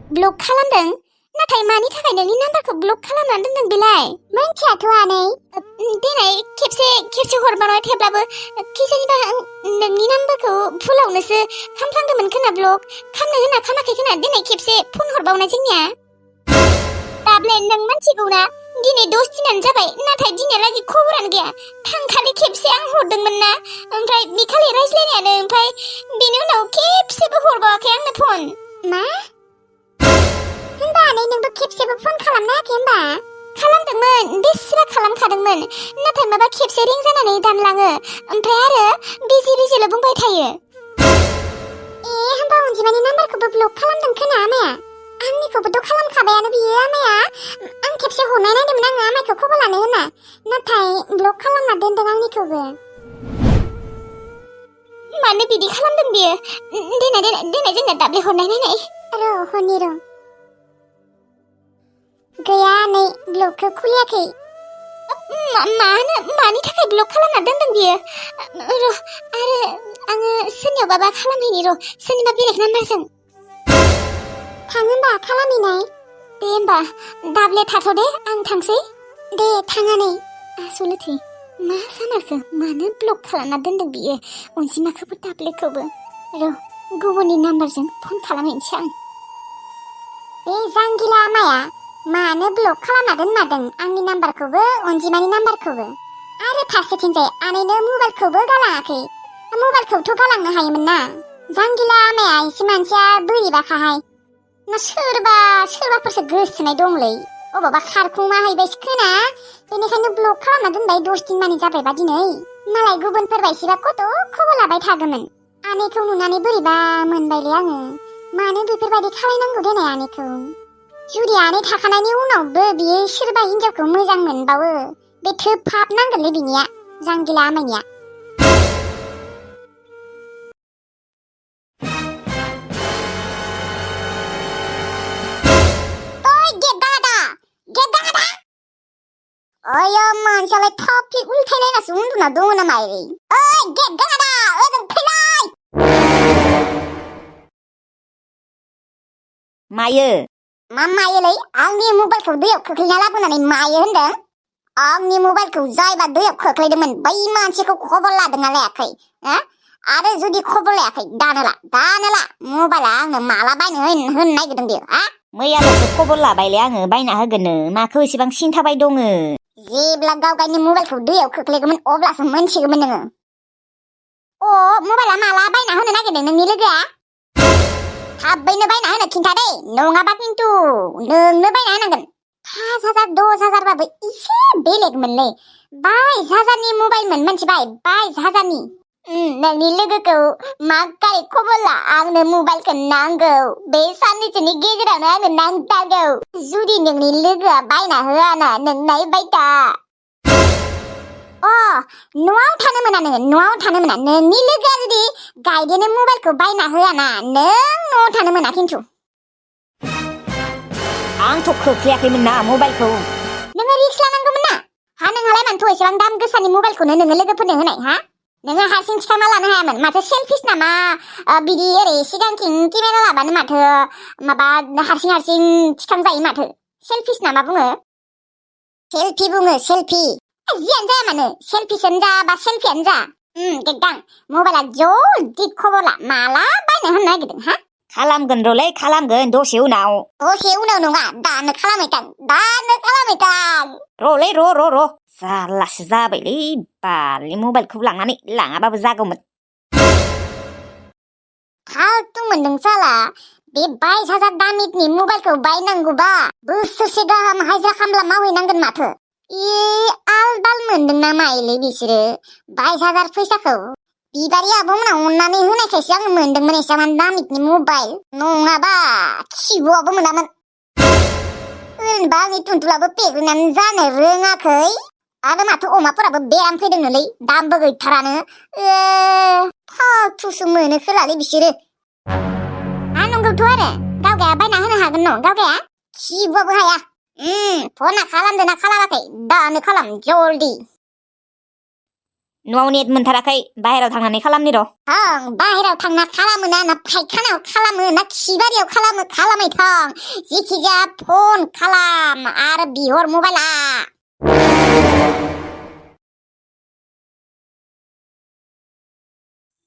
Block खालामदों नाथाय मानि थाखाय नोंनि नाम्बारखौ ब्लक खालामनानै दोनदों बेलाय मोनथियाथ' आनै देनाय खेबसे हरबावनाय थेवब्लाबो खिजानिबा नोंनि नाम्बारखौ भुलावनोसो खामफ्लांदोंमोन खोना ब्लक खामनो होना खामाखै खोना देनाय खेबसे फन हरबावनाय जोंनिया दाब्ले नों मिथिगौना दिनै 10 दिनानो जाबाय नाथाय दिनैलागि खबरानो गैया थांखालि खेबसे आं हरदोंमोन ना ओमफ्राय बिखालि रायज्लायनायानो ओमफ्राय बेनि उनाव खेबसेबो हरबावाखै आंनो फन मा होनबा आनै नोंबो खेबसेबो फन खालामनायाखै होनबा खालामदोंमोन बेसेबा खालामखादोंमोन नाथाय माबा खेबसे रिं जानानै दानलाङो ओमफ्राय आरो बिजिल' बुंबाय थायो होनबा अनजिमानि नाम्बारखौबो ब्लक खालामदों खोना आमाया आंनिखौबोथ' खालामखाबायानो बियो आमाया आं खेबसे हरनाय नायदोंमोन आङो आमायखौ खबर लानो होना नाथाय ब्लक खालामना दोनदों आंनिखौबो मानो बिदि खालामदों बियो देनाय जोंना दाब्ले हरनाय नायनाय र' गैया नै ब्लकखौ खुलियाखै मानि थाखाय ब्लक खालामना दोनदों बियो र' आरो आङो सोरनियावबा खालामहैनि र' सोरनिबा बेलेग नाम्बारजों थां होनबा खालामहैनाय दे होनबा दाब्ले थाथ' दे आं थांसै दे थाङानै आसलथे मा जामारखो मानो ब्लक खालामना दोनदों बियो अनजिमाखौबो दाब्लेखौबो र' गुबुननि नाम्बारजों फन खालामहैनोसै आं बे जांगिला माया मानो ब्लक खालामना दोनमारदों आंनि नाम्बारखौबो अनजिमानि नाम्बारखौबो आरो फारसेथिंजाय आनैनो मबाइलखौबो गालाङाखै मबाइलखौथ' गालांनो हायोमोन ना जांगिला माया एसे मानसिया बोरैबाखाहाय ना सोरबाफोरसो गोसोनाय दंलै अबावबा खारखुमा हैबायसो खोना बेनिखायनो ब्लक खालामना दोनबाय 10 दिन मानि जाबायबा दिनै मालाय गुबुनफोर बायसिबा कत' खबर लाबाय थागौमोन आनैखौ नुनानै बोरैबा मोनबायलै आङो मानो बेफोरबायदि खालायनांगौ देनाय आनैखौ जुदि आनै थाखानायनि उनावबो बियो सोरबा हिनजावखौ मोजां मोनबावो बे थोबहाब नांगोनलै बिनिया जांगिला आमायनिया अयो मानसियालाय थाफि उल्थायलायनासो उन्दुना दङ ना माइरै ओइ गेट गाङादा ओजों फैलाय मायो मा मायोलै आंनि मबाइलखौ दैयाव खोख्लैना लाबोनानै मायो होनदों आंनि मबाइलखौ जायबा दैयाव खोख्लैदोंमोन बै मानसिखौ खबर लादोंना लायाखै आरो जुदि खबर लायाखै दानोला मबाइला आंनो माला बायनो होनो नागिरदों बेयो मैयाल'सो खबर लाबायलै आङो बायना होगोननो माखौ एसेबां सिन्थाबाय दङ जेब्ला गावगायनि मबाइलखौ दैयाव खोख्लैगौमोन अब्लासो मोनथिगौमोन नोङो मबाइला माला बायना होनो नागिरदों नोंनि लोगोआ थाबैनो बायना होनो खिन्था दे नङाबा किन्तु नोंनो बायना होनांगोन 5,000 10,000 बाबो एसे बेलेगमोनलै 22,000नि मबाइलमोन मोनथिबाय 22,000नि नोंनि लोगोखौ मा गारि खबर ला आंनो मबाइलखौ नांगौ बे साननैसोनि गेजेरावनो आंनो नांथारगौ जुदि नोंनि लोगोआ बायना होआना नों नायबाय था न'आव थानो मोना नोंनि लोगोआ जुदि गायदेनो मबाइलखौ बायना होआना नों न'आव थानो मोना खिन्थु आंथ' खोख्लैयाखैमोन ना मबाइलखौ नोङो रिक्स लानांगौमोन ना नोंहालाय मानोथ' एसेबां दाम गोसानि मबाइलखौनो नोङो लोगोफोरनो होनाय नोङो हारसिं थिखांना लानो हायामोन माथो सेलफिस नामा बिदि ओरै सिगांथिं केमेरा लाबानो माथो माबा हारसिं थिखांजायो माथो सेलफिस नामा बुङो सेलफि बुङो सेलफि जियानो जाया मानो सेलफिसआनो जा बा सेलफियानो जा गेद्दां मबाइला जल्दि खबर ला माला बायनो होनो नागिरदों खालामगोन र'लै खालामगोन दसे उनाव नङा दानो खालामैथां र'लै र' जारलासो जाबायलै बालनि मबाइलखौ लांनानै लाङाबाबो जागौमोन फालतु मोनदों साला बे 22,000 दामिनि मबाइलखौ बायनांगौबा बोसोरसे गाहाम हाजिरा खामला मावहैनांगोन माथो आलबाल मोनदोंना माइलै बिसोरो 22,000 फैसाखौ बिबारि आब'मोना अननानै होनायखायसो आङो मोनदोंमोन एसेबां दामिनि मबाइल नङाबा खिबुआबो मोनामोन ओरैनोबा आंनि टुनटुलाबो पेग्रेनानो जानो रोङाखै आरो माथो अमाफोराबो बेराम फैदोंनोलै दामबो गैथारानो फालथुसो मोनो खोलालै बिसोरो नंगौथ' आरो गावगाया बायना होनो हागोन न' गावगाया खिबुआबो हाया फना खालामदोंना खालामाखै दानो खालाम जल्दि न'आव नेट मोनथाराखै बाहेरायाव थांनानै खालामनि र' ओं बाहेरायाव थांना खालामो ना फायखानायाव खालामो ना खिबारियाव खालामो खालामै थां जिखिजाया फन खालाम आरो बिहर मबाइला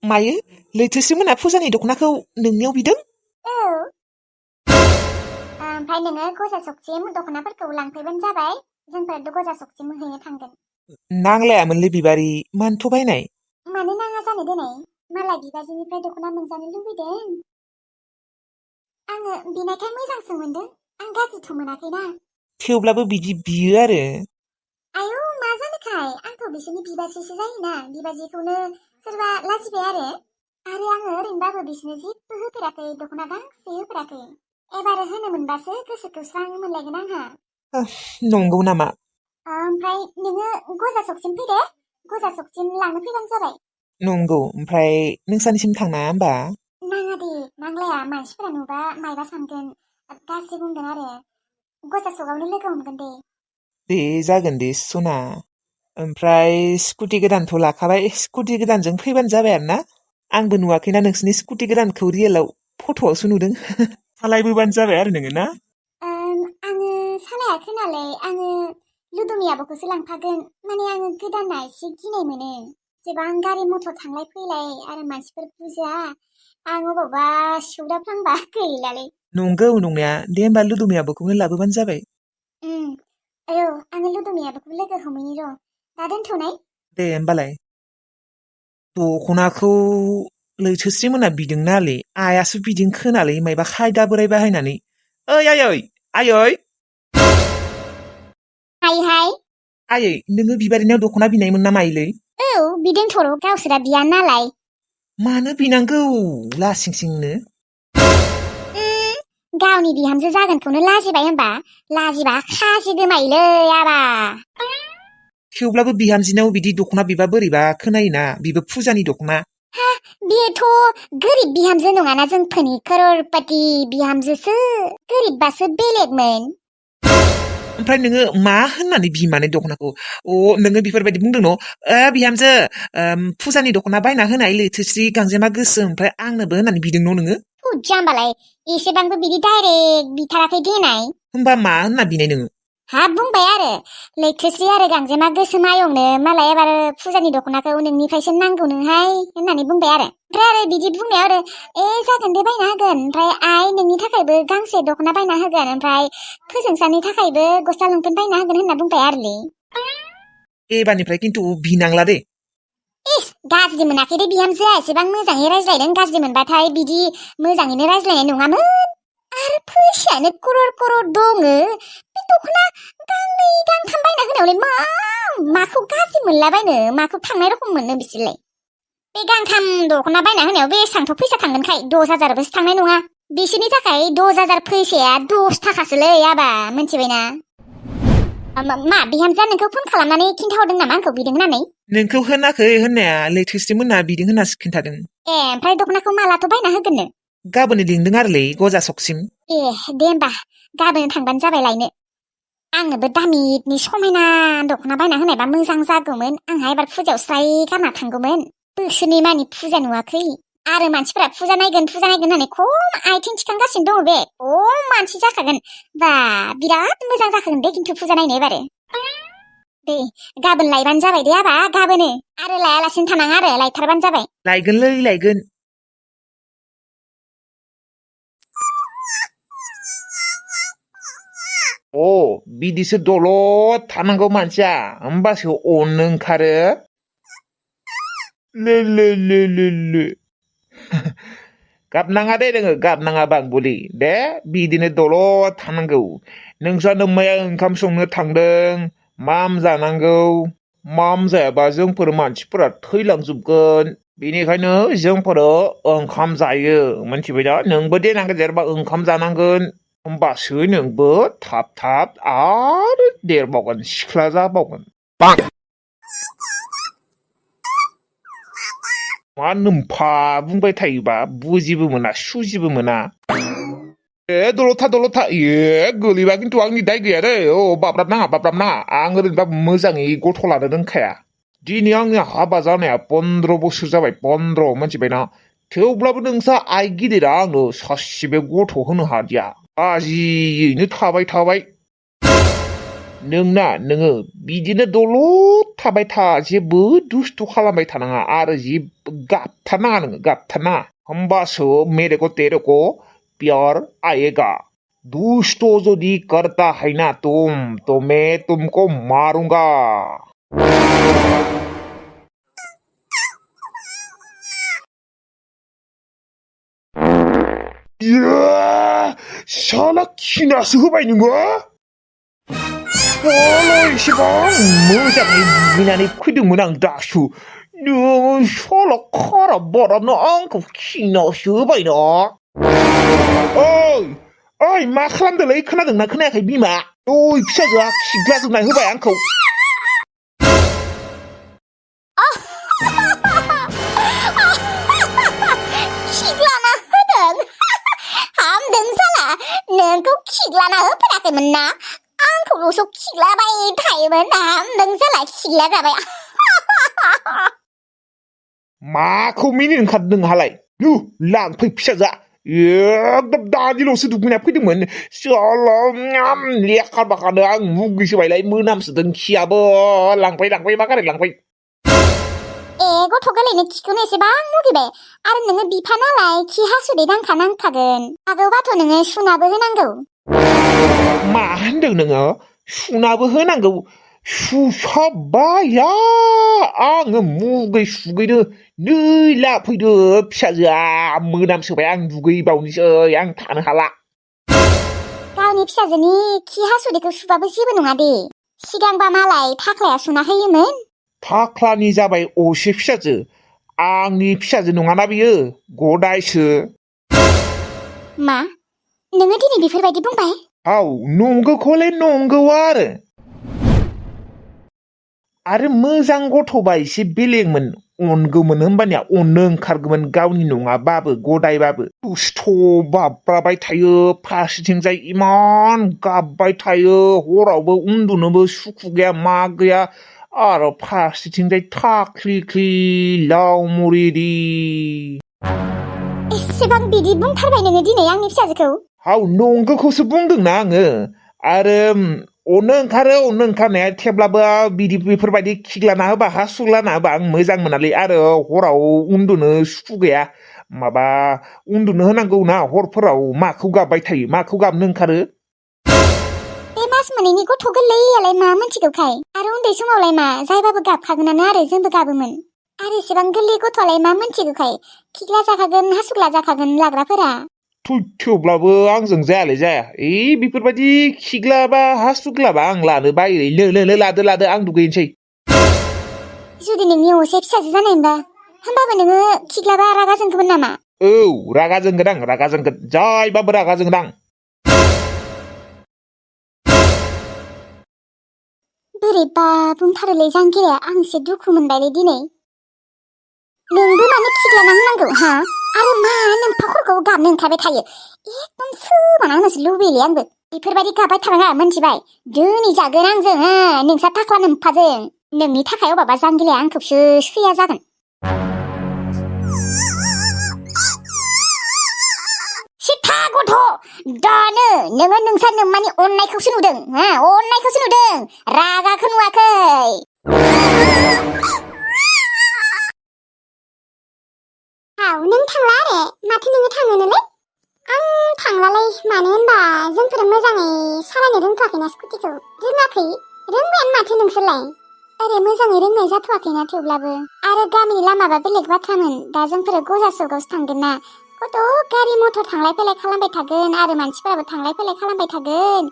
मायो लैथोसि मोना फुजानि दख'नाखौ नोंनियाव बिदों? औ ओमफ्राय नोङो गजा सकसिम दख'नाफोरखौ लांफैबानो जाबाय जोंफोर गजा सकसिम हैनो थांगोन नांलायामोनलै बिबारि मानोथ' बायनाय? मानो नाङा जानो दिनै मालाय बिबाजैनिफ्राय दख'ना मोनजानो लुबैदों आङो बिनायखाय मोजांसो मोनदों आं गाज्रिथ' मोनाखैना थेवब्लाबो बिदि बियो आरो आयौ मा जानोखाय आंथ' बिसोरनि बिबाजैसो जायोना बिबाजैखौनो सोरबा लाजिबाय आरो आङो ओरैनोबाबो बिसोरनो जेबो होफेराखै दख'ना गांसे होफेराखै एबार होनो मोनबासो गोसोखौ स्रां मोनलायगोन आंहा नंगौ नामा? ओमफ्राय नोङो गजा सकसिम फैदे गजा सकसिम लांनो फैबानो जाबाय नंगौ ओमफ्राय नोंसानिसिम थांना होमबा? नाङा दे नांलाया मानसिफोरा नुबा मायबा सानगोन गाज्रि बुंगोन आरो गजा सकआवनो लोगो हमगोन दे दे जागोन दे सना ओमफ्राय स्कुटि गोदानथ' लाखाबाय स्कुटि गोदानजों फैबानो जाबाय आरो ना आंबो नुवाखैना नोंसिनि स्कुटि गोदानखौ रियेलाव फट'आवसो नुदों सालायबोबानो जाबाय आरो नोङो ना आङो सालायाखै नालाय आङो लुदुमि आब'खौसो लांफागोन माने आङो गोदाना एसे गिनाय मोनो जेबा आं गारि मथर थांलाय फैलाय आरो मानसिफोर बुरजा आं अबावबा सौदाफ्लांबा गैलालै नंगौ नंनाया दे होमबा लुदुमि आब'खौनो लाबोबानो जाबाय औ आङो लुदुमि आब'खौ लोगो हमहैनि र' दा दोनथ'नाय दे होमबालाय दख'नाखौ लैथोस्रि मोना बिदोंनालै आइयासो बिदों खोनालै मायबा खायदा बोराय बाहायनानै ओइ आयै आयै हाय आयै नोङो बिबारिनाव दख'ना बिनायमोन ना माइलै? औ बिदोंथ' गावसोरा बिया नालाय मानो बिनांगौ लासिं सिंनो गावनि बिहामजो जागोनखौनो लाजिबाय होनबा लाजिबा खाजि गोमायोलै आबा थेवब्लाबो बिहामजोनाव बिदि दख'ना बिबा बोरैबा खोनायोना बिबो फुजानि दख'ना बेथ' गोरिब बिहामजो नङाना जोंफोरनि करोरपति बिहामजोसो गोरिबबासो बेलेगमोन ओमफ्राय नोङो मा होननानै बिमानो दख'नाखौ नोङो बेफोरबायदि बुंदों न' बिहामजो फुजानि दख'ना बायना होनाय लैथोस्रि गांजेमा गोसोम ओमफ्राय आंनोबो होननानै बिदों न' नोङो जाम्बालाय एसेबांबो बिदि डाइरेक्ट बिथाराखै देनाय होमबा मा होनना बिनाय नोङो हाब बुंबाय आरो लैथोस्रि आरो गांजेमा गोसोम आयंनो मालाय एबार फुजानि दख'नाखौ नोंनिफ्रायसो नांगौनोहाय होननानै बुंबाय आरो ओमफ्राय आरो बिदि बुंनायाव आरो जागोन दे बायना होगोन ओमफ्राय आइ नोंनि थाखायबो गांसे दख'ना बायना होगोन ओमफ्राय फोजोंसानि थाखायबो गस्ला लंपेन्ट बायना होगोन होनना बुंबाय आरोलै एबारनिफ्राय खिन्थु बिनांला दे गाज्रि मोनाखै दे बिहामजोआ एसेबां मोजाङै रायज्लायदों गाज्रि मोनबाथाय बिदि मोजाङैनो रायज्लायनाय नङामोन आरो फैसायानो करर करर दङो बे दख'ना गांनै गांथाम बायना होनायावलाय माखौ गाज्रि मोनलाबायनो माखौ थांनाय रखम मोननो बिसोरलाय बे गांथाम दख'ना बायना होनायाव बेसेबांथ' फैसा थांगोनखाय 10,000बोसो थांनाय नङा बिसोरनि थाखाय 10,000 फैसाया 10 थाखासोलै आबा मिथिबायना मा बिहामजोआ नोंखौ फन खालामनानै खिन्थाहरदों नामा आंखौ बिदों होननानै नोंखौ होनाखै होननाया लैथोस्रि मोना बिदों होननासो खिन्थादों ओमफ्राय दख'नाखौ मालाथ' बायना होगोननो गाबोन लिंदों आरोलै गजा सकसिम दे होमबा गाबोन थांबानो जाबाय लायनो आंनोबो दामिनि समायना दख'ना बायना होनायबा मोजां जागौमोन आंहा एबार फुजायाव स्राय गानना थांगौमोन बोसोरनै मानि फुजा नुवाखै आरो मानसिफोरा फुजा नायगोन होननानै खम आथिं थिखांगासिनो दङ बे खम मानसि जाखागोन बा बिराद मोजां जाखागोन दे खिन्थु फुजा नायनो एबारो दे गाबोन लायबानो जाबाय दे आबा गाबोनो आरो लायालासिनो थानाङा आरो लायथारबानो जाबाय लायगोनलै लायगोन बिदिसो दलद थानांगौ मानसिया होमबासो अननो ओंखारो ले गाबनाङा दे नोङो गाबनाङा बांबुलि दे बिदिनो दलद थानांगौ नोंस्रा नोम्माया ओंखाम संनो थांदों माम जानांगौ माम जायाबा जोंफोर मानसिफोरा थैलांजोबगोन बेनिखायनो जोंफोरो ओंखाम जायो मिथिबायना नोंबो देनां देरबा ओंखाम जानांगोन होमबासो नोंबो थाब थाब आरो देरबावगोन सिख्ला जाबावगोन मा नोमफा बुंबाय थायोबा बुजिबो मोना सुजिबो मोना दलद था गोलैबा खिन्थु आंनि दाय गैया दै बाब्राब नाङा आं ओरैनोबा मोजाङै गथ' लानो रोंखाया दिनै आंनि हाबा जानाया 15 बोसोर जाबाय 15 मिथिबायना थेवब्लाबो नोंसा आइ गिदिरा आंनो सासेबो गथ' होनो हादिया आजियैनो थाबाय नोङो बिदिनो दलद थाबाय था जेबो दुस्थु खालामबाय थानाङा आरो जेबो गाबथारनाङा नोङो गाबथारनाङा होमबासो मेरे को तेरे को प्यार आएगा दुष्ट यदि करता है ना तुम तो मैं तुमको मारूंगा 이야, 사나 키나스 호바이는 거야? 이시방 모장이 미나니 퀴드문 안 다슈 너 살아 카라 뭐라너 안고 키나스 호바이나 어이 마 खालामदोलै खोनादोंना खोनायाखै बिमा ओइ फिसाजोआ खिग्लाजोबनाय होबाय आंखौ खिग्लाना होदों हामदों साला नोंखौ खिग्लाना होफेराखैमोन ना आंखौल'सो खिग्लाबाय थायोमोन हामदों साला खिग्ला जाबाय माखौ मिनिनो ओंखारदों नोंहालाय नु लांफै फिसाजोआ एकदम दानिल'सो दुगैना फैदोंमोन लेखा बाखानो आं मुगैसोबायलाय मोनामसोदों खियाबो लांफै मा गारै लांफै गथ' गोरलैनो खिखौनो एसेबां मुगैबाय आरो नोङो बिफा नालाय खि हासुदै नांखागोन हागौबाथ' नोङो सुनाबो होनांगौ मा होनदों नोङो सुनाबो होनांगौ सुसाबबाया आङो मुगै सुगैनो नै लाफैदो फिसाजोआ मोनामसोबाय आं दुगैबावनोसै आं थानो हाला गावनि फिसाजोनि खि हासुदैखौ सुबाबो जेबो नङा दे सिगांबा मालाय थाख्लाया सुना होयोमोन थाख्लानि जाबाय असे फिसाजो आंनि फिसाजो नङाना बियो गदायसो मा नोङो दिनै बेफोरबायदि बुंबाय नंगौखौलाय नंगौ आरो मोजां गथ'बा एसे बेलेगमोन अनगौमोन होमबानिया अननो ओंखारगौमोन गावनि नङाबाबो गदायबाबो दुस्थ' बाब्राबाय थायो फारसेथिंजाय इमान गाबबाय थायो हरावबो उन्दुनोबो सुखु गैया मा गैया आरो फारसेथिंजाय थाख्लिख्लि लावमुरिरि एसेबां बिदि बुंथारबाय नोङो दिनै आंनि फिसाजोखौ नंगौखौसो बुंदोंना आङो आरो अननो ओंखारनाया थेवब्लाबो बिदि बेफोरबायदि खिग्लाना होबा हासुग्लाना होबा आं मोजां मोनालै आरो हराव उन्दुनो सुखु गैया माबा उन्दुनो होनांगौ ना हरफोराव माखौ गाबबाय थायो माखौ गाबनो ओंखारो बे मास मोनैनि गथ' गोरलैयालाय मा मोनथिगौखाय आरो उन्दै समावलाय मा जायबाबो गाबखागोनानो आरो जोंबो गाबोमोन आरो एसेबां गोरलै गथ'आलाय मा मोनथिगौखाय खिग्ला जाखागोन हासुग्ला जाखागोन लाग्राफोरा थेवब्लाबो आंजों जायालै जाया बेफोरबायदि खिग्लाबा हासुग्लाबा आं लानो बायोलै लादो आं दुगैनोसै जुदि नोंनि असे फिसाजो जानायमोनबा होमबाबो नोङो खिग्लाबा रागा जोंगौमोन नामा रागा जोंगोन जायबाबो रागा जोंगोन आं बोरैबा बुंथारोलै जांगिराया आं एसे दुखु मोनबायलै दिनै नोंबो मानो खिग्लाना होनांगौ हा आरो मा नोम्फाखरखौ गाबनो ओंखारबाय थायो एकदम सोबाना होनोसो लुबैयोलै आंबो बेफोरबायदि गाबबाय थानाङा मोनथिबाय दिनै जागोन आंजों नोंसा थाख्ला नोम्फाजों नोंनि थाखाय अबाबा जांगिलाया आंखौसो सैया जागोन सिथा गथ' दानो नोङो नोंसा नोम्मानि अननायखौसो नुदों रागाखौ नुवाखै नों थांला आरो माथो नोङो थाङोनोलै आं थांलालै मानो होनबा जोंफोर मोजाङै सालायनो रोंथ'वाखैना स्कुटिखौ रोङाखै रोंबायानो माथो नोंसोरलाय ओरै मोजाङै रोंनाय जाथ'वाखैना थेवब्लाबो आरो गामिनि लामाबा बेलेग बाथ्रामोन दा जोंफोर गजासुगावसो थांगोन ना कत' गारि मथर थांलाय फैलाय खालामबाय थागोन आरो मानसिफोराबो थांलाय फैलाय खालामबाय थागोन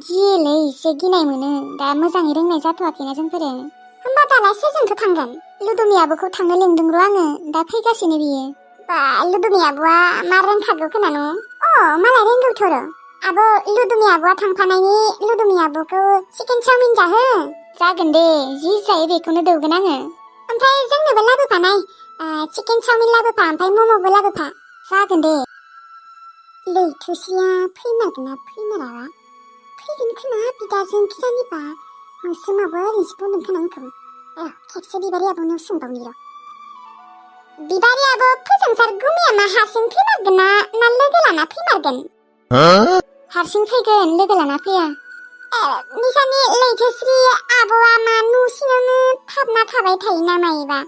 गियोलै एसे गिनाय मोनो दा मोजाङै रोंनाय जाथ'वाखैना जोंफोरो होमबा दालाय सोरजोंथो थांगोन लुदुमि आब'खौ थांनो लिंदोंर' आङो दा फैगासिनो बियो बा लुदुमि आब'आ मा रोंखागौ खोनानो मालाय रोंगौथ' आब' लुदुमि आब'आ थांफानायनि लुदुमि आब'खौ चिकेन चावमिन जाहो जागोन दे जि जायो बेखौनो दौगोन आङो ओमफ्राय जोंनोबो लाबोफानाय चिकेन चावमिन लाबोफा ओमफ्राय मम'बो लाबोफा जागोन दे लैथोसिया फैमारगोन ना फैमारा फैगोन खोना बिदाजों खिजानिबा होसोमाबो ओरैनोसो बुंदों खोना आंखौ खेबसे बिबारि आब'नाव सोंबावनि र'। बिबारि आब' फोजोंसार गुमिया मा हारसिं फैमारगोन ना लोगो लाना फैमारगोन? हारसिं फैगोन, लोगो लाना फैया। निसानि लैथोस्रि आब'आ मा न' सिङावनो थाबना थाबाय थायो ना मायोबा?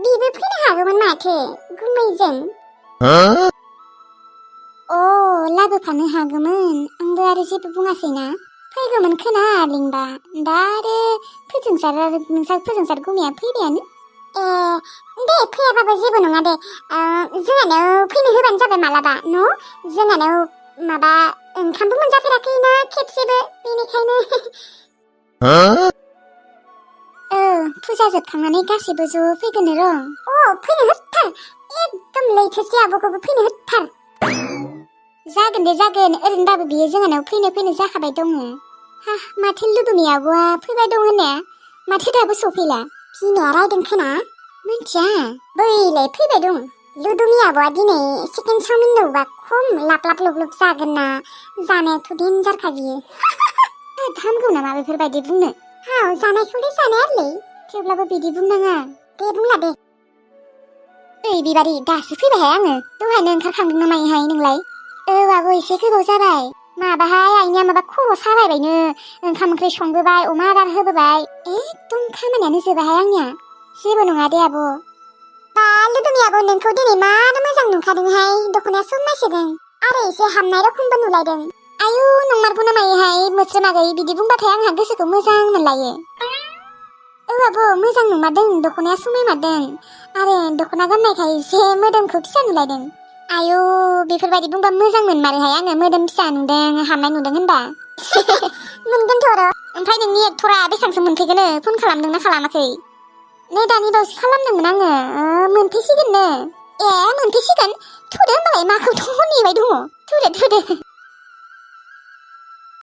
बिबो फैनो हागौमोन माथो गुमैजों। लाबोफानो हागौमोन, आंबो आरो जेबो बुङासैना। फैगौमोन खोना लिंबा, दा आरो नोंसा फोजोंसार गुमिया फैबायानो। दे फैयाबाबो जेबो नङा दे। जोंहानाव फैनो होबानो जाबाय मालाबा न'? जोंहानाव माबा ओंखामबो मोनजाफेराखैना खेबसेबो, बेनिखायनो। फुजा जोबखांनानै गासैबो ज' फैगोन र'। फैनो होथार, एकदम लैथोस्रि आब'खौबो फैनो होथार। जागोन दे जागोन, ओरैनोबाबो बियो जोंहानाव फैनो जाखाबाय दङ। माथो लुदुमि आब'आ फैबाय दं होननाया, माथो दाबो सफैला? बिमाया रायदों खोना? मिन्थिया, बैलाय फैबाय दं। लुदुमि आब'आ दिनै चिकेन चाउमिन नुबा खम लाब लुब जागोन ना, जानायाथ' देन्जारखा बियो। हामगौ नामा बेफोरबायदि बुंनो? जानायखौलाय जानाय आरोलै, थेवब्लाबो बिदि बुंनाङा। दे बुंला दे। ओइ बिबारि, दासो फैबायहाय आङो। दहायनो ओंखारखांदों ना मायोहाय नोंलाय? आब' एसे गोबाव जाबाय। माबाहाय आइनिया माबा खर' साबायबायनो, ओंखाम ओंख्रि संबोबाय, अमा आदार होबोबाय, एकदम खामानियानो जोबाहाय आंनिया। जेबो नङा दे आब'। लुदुमि आब' नोंखौ दिनै मार मोजां नुखादोंहाय, दख'नाया समायसोदों आरो एसे हामनाय रखमबो नुलायदों। आयु नंमारगौ ना मायोहाय मोस्रोम आगै, बिदि बुंबाथाय आंहा गोसोखौ मोजां मोनलायो। आब' मोजां नुमारदों, दख'नाया समायमारदों आरो दख'ना गाननायखाय एसे मोदोमखौ फिसा नुलायदों। आयु बेफोरबायदि बुंबा मोजां मोनमारोहाय आङो, मोदोम फिसा नुदों हामनाय नुदों होनबा। मोनगोनथ' र'। ओमफ्राय नोंनि एक्टरा बेसेबांसो मोनफैगोनो, फन खालामदोंना खालामाखै? नै दानि बावसो खालामदोंमोन आङो, मोनफैसिगोननो। मोनफैसिगोन? थुदो होमबालाय, माखौथ' नेबाय दङ, थुदो।